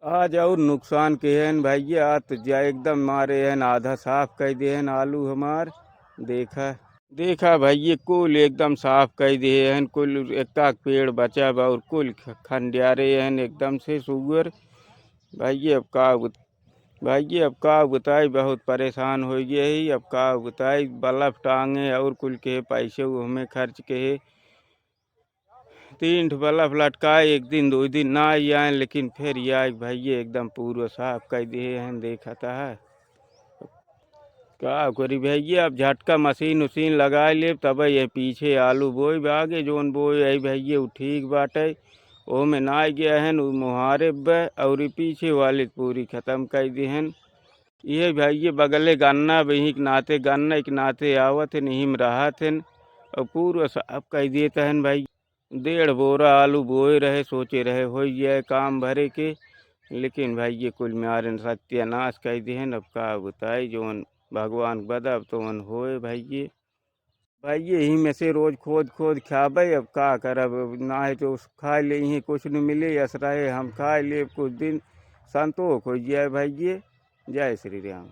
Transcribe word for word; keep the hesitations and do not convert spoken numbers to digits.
आज और नुकसान के हन भैया, आज तो जा एकदम मारे हन, आधा साफ कइ दे हन आलू हमार। देखा, देखा भैया, कुल एकदम साफ कइ दे हन, कुल एक्का पेड़ बचा बा और कुल ख-, खंडियारे हन एकदम से सुअर। भैया अब का बत-, भैया अब का बताई, बहुत परेशान होइ गए ही। अब का बताई, बल्ब टांगे और कुल के पैसे हमें खर्च के है। तीन ठो बल्ब लटकाए, एक दिन दो दिन ना आए, लेकिन फिर आए भैया एकदम पूरा साफ कइ दिए हैं, देखत है। का करी भैया, अब झटका मशीन उशीन लगाए लेब, तब ये पीछे आलू बोए, आगे जोन बोए आई भैया, उ ठीक बाटे, ओमे ना गया है, उ मुहारे बे, और ई पीछे वाले पूरी खत्म कइ दिए हैं। ये भैया बगले गन्ना बही के नाते, गन्ना के नाते आवत हैं, इही में रहत हैं, और पूरा साफ कइ देत हैं भाई। डेढ़ बोरा आलू बोए रहे, सोचे रहे होइ जाए काम भरे के, लेकिन भैया कुल मारे सत्यानाश कइ दिहन। अब का बताई, जौन भगवान बदा, अब तौन होए भैया। भैया इही में से रोज खोद खोद खाबे, अब का करब, अब ना है तो उस खाए ले, इही कुछ न मिले, अस रहे हम खाए ले कुछ दिन, संतोष होइ जाए भैया। जय श्री राम।